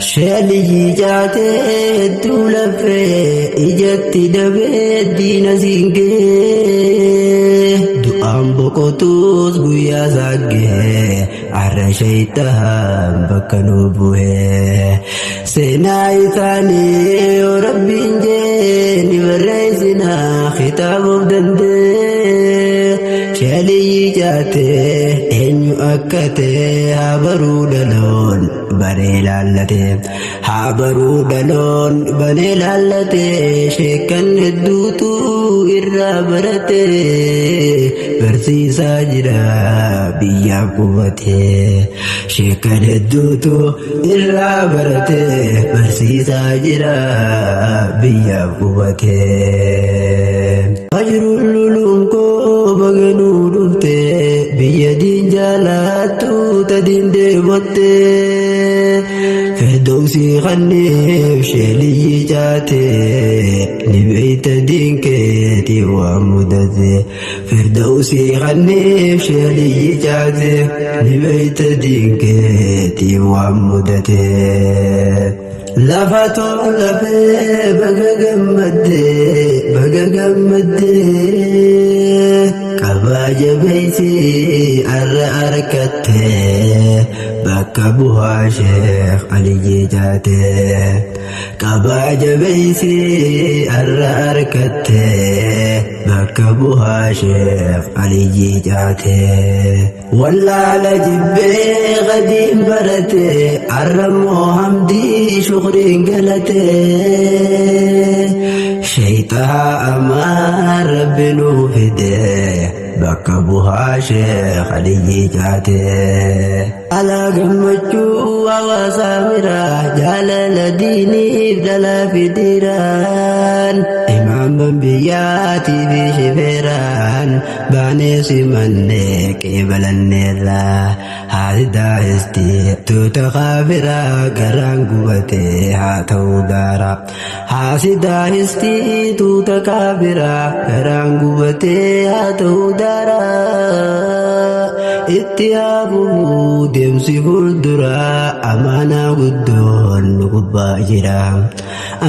Sheeliyyi jaatee hedduu lafee ijatti dabee diina siingee. Du'aan boqotus guyyaa saaggee arra shaytaan bakka nu bu'ee. Seenaa isaanii yoo rabbiin jee ni barreessinaa kitaabuuf dandee. Sheeliyyi jaatee eenyu akka ta'e haa baruu dhaloon baree laallate. Haa baruu dhaloon banee laallate sheekan hedduutu irraa barate. Barsiisaa jira biyyaaf qubate. Sheekan hedduutu irraa barate barsiisaa jira biyyaaf qubate. Fajruun luluun koo baganuu dhufte biyya diin jaalattu tadiin deebotte. Firdawsii kanneef sheeliyyi caate ni beeyta diin keetii waan mudate. Firdawsii kanneef sheeliyyi caate ni beeyta diin keetii waan mudate. Lafa lafee baga gammaddee baga gammaddee qabaa jabeessi arra arkattee bakka bu'aa Sheekh Aliyyi jaatee. Qabaa jabeessi arra arkattee bakka bu'aa Sheekh Aliyyi jaatee. Wallaala jibbee qadiin barate arrammoo hamdii shukriin galate. Shayxaa amaan rabbi nuu fide bakka bu'aa Sheekh Aliyyi jaate. Alaa gammachuu hawaasaa miraa jaalala diiniif dhalaa fidiraan imaamman biyyaatii fi shifeeraan baanee simannee qeebalanneerra haati daa'esti tuuta kaafiraa garaan gubatee haa ta'uu daara haasi daa'isti tuuta kaafiraa garaan gubatee haa ta'uu daara itti haafuu deemsi fuulduraa amaanaa guddoon nu gubbaa jira.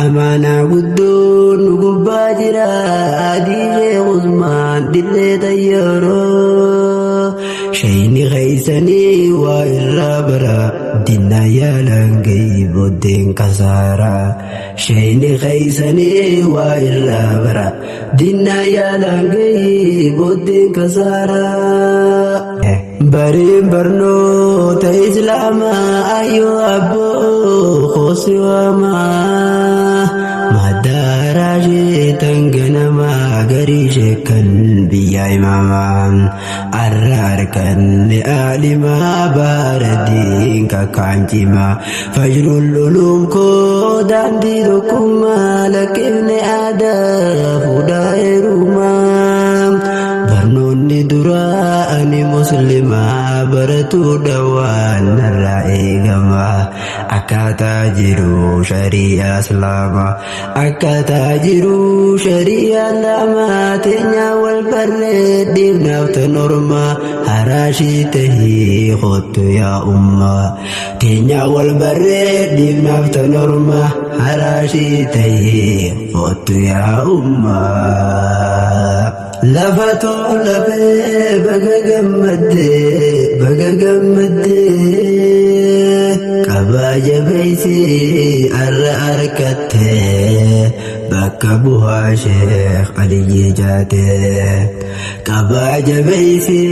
Amaanaa guddoon nu gubbaa jira. Adii Sheekh Usmaan dirree xayyooroo. Shayni keeysanii waa irraa bara. Dinna yaalaan gahi booddeen kasaara. Shayni keeysanii waa irraa bara. Dinna yaalaan gahi booddeen kasaara. Bariin barnoota Islaamaa ayyoo abboo koosi waamaa. Madaaraa sheetan ganamaa garii sheekan biyya imaamaa. Arra harkanne aalimaa baaradiin kakkaan cimaa. Fajruun loluun koo daandii tokkummaa lakkifne aadaa fuudhaa heerumaa. Barnoonni duraa ani muslimaa baratuudha waan narraa eegama. Akkaataa jiru shari'aa islaamaa. Akkaataa jiru shari'aa islaamaa teenyaa wal barree dhiifnaaf tan ormaa. Haraashii tahii kottu yaa ummaa. Teenyaa wal barree dhiifnaaf tan ormaa. Haraashii tahii kottu yaa ummaa. Lafa lafee baga gammaddee baga gammaddee qabaa jabeessi arra arkattee bakka bu'aa Sheekh Aliyyi jaatee. Qabaa jabeessi.